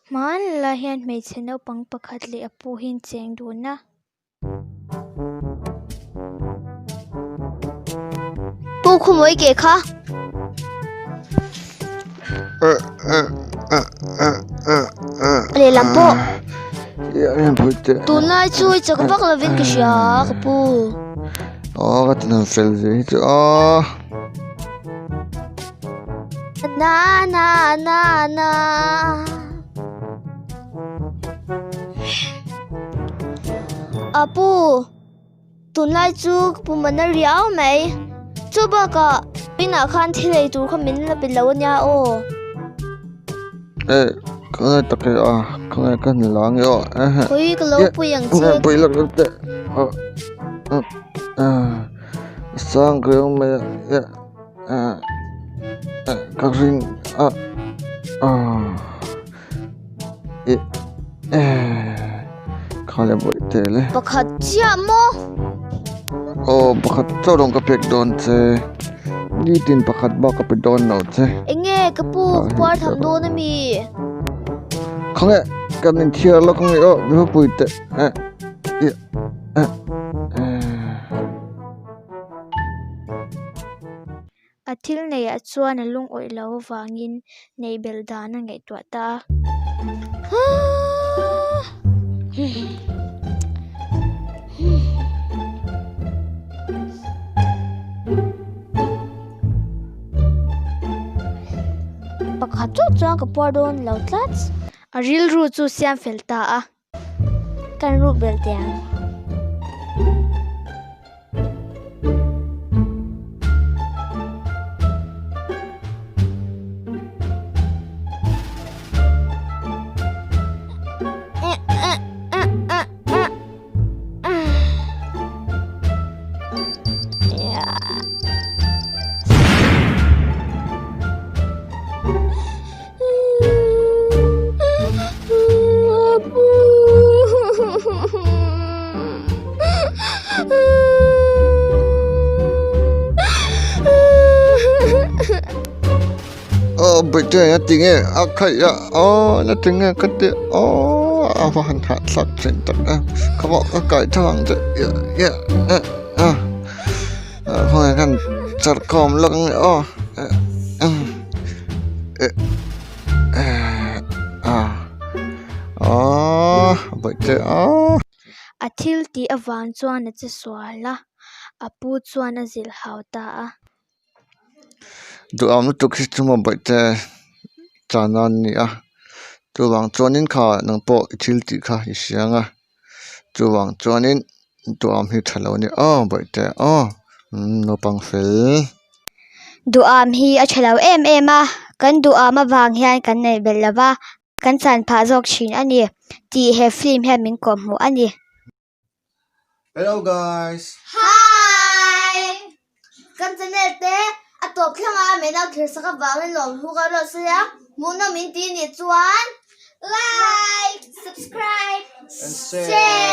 Hmanlai hian hmeichhe naupang pakhat leh a pu hi an cheng dun a. Pu Khawmawi ke kha. Lehlam pawh. Tunlai chu i chak vak lovin ka hria ka pu. Aw ka ti fel ve hi chu aw. Na na na na. Apu, tunlai chu ka pu mana riau mai. Chu bakah inah khan thil ei tur kha min la pe lo ania aw. E, ka ngai tak e a, ka ngai ka ni la ange aw. Khawi ka lo pui ang che. Pui lak lak teh. Sang ka awm mai a. Ka ring a kha le bawih te le. Pakhat chiah maw? Aw pakhat chauh rawng ka pek dawn che nitin pakhat bak ka pe dawn lo che. Enge ka pu ka puar tham dawn ami? Khawnge kan inthiar lawk ange aw mi hupui te. A thil neihah chuan a lungawih lo avangin neih belh dan a ngaihtuah ta a. Pakhat chauh chuan ka puar dawn lo tlat. A rilru chu siam fel ta a. Kan ruk belh teh ang. Aw bawihte a ti nge a khaih a aw na ti nge ka ti aw a va han hahthlak thin tak a ka pawh ka kai tho ang che a khawngaih khan charh khawm lawk ang e aw. A thil tih avang chuan a che sual a, a pu chuan a zilh hau ta a. Duham lutuk hi chu maw bawihte chana an ni a, chuvang chuanin kha nang pawh i thil tih kha i hria ang a, chuvang chuanin duham hi tha lo a ni aw bawihte aw naupang fel. Duham hi a tha lo em em a, kan duham avang hian kan neih belh lo va, kan chan phah zawk thin a ni tih he film hian min kawhhmuh a ni. Hello guys! Hi! Kan channel te a tawp thleng a min lo thlir sak avangin lawm hu ka rawh se a, hmuhnawm min ti nih chuan like, subscribe, and share!